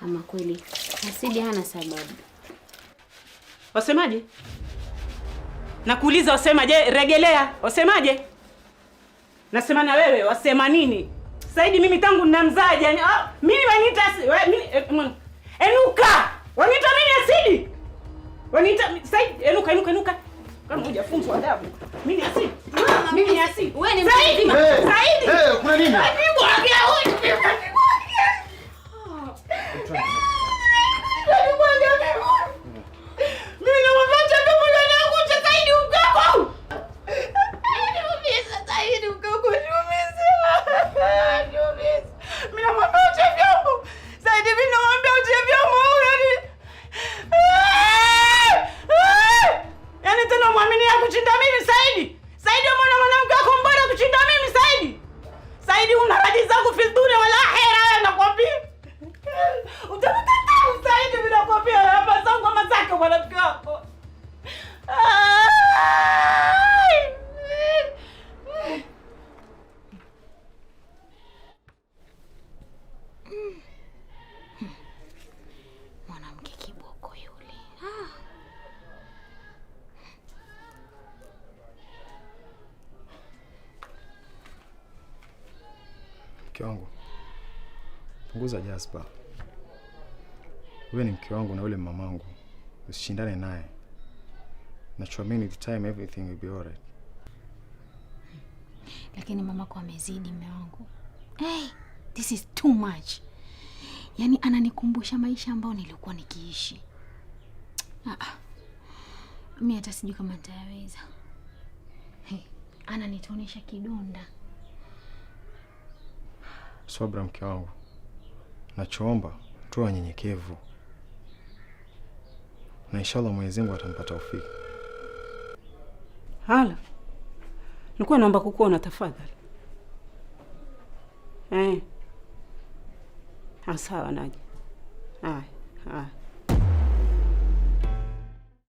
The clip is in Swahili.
Ama kweli Asidi hana sababu. Wasemaje? Nakuuliza wasemaje? Regelea, wasemaje? Nasema na wewe wasema nini? Saidi mimi tangu ninamzaje yani, mimi waniita mimi, enuka. Waniita mimi Asidi. Waniita Saidi, enuka enuka enuka. Kama hujafunzwa adabu. Mimi Asidi. Mama, Mimi Asidi. Wewe ni mtu Saidi. mzima. Hey, Saidi. hey, kuna nini? Mimi namwambia chakula ndani yangu cha Saidi mkako. Niumiza Saidi mkako, niumiza. Niumiza. Mimi namwambia uche vyombo. Saidi mimi namwambia uche vyombo yani. Yaani tena muamini ya kushinda mimi Saidi. Saidi umeona mwanamke wako mbora kushinda mimi Saidi. Saidi una radi zangu fil dunia wala akhera wewe nakwambia. Utapata tabu Saidi mimi nakwambia hapa zangu ama zake mwanamke wako. Ai! Mwanamke kiboko yule. Ah. Mke wangu, punguza jazba. Wewe ni mke wangu na yule mamangu, usishindane naye. Nachoamini with time everything will be alright. Lakini mamako amezidi mume wangu. Hey, this is too much. Yaani ananikumbusha maisha ambayo nilikuwa nikiishi. Ah, ah. Mimi hata sijui kama nitayaweza. Hey, ananitonesha kidonda. Sobra mke wangu, nachoomba tuwe wanyenyekevu na inshallah Mwenyezi Mungu atampa taufiki. Hala. Nilikuwa naomba kukuona tafadhali. Eh. Ah, sawa naja. Haya, haya.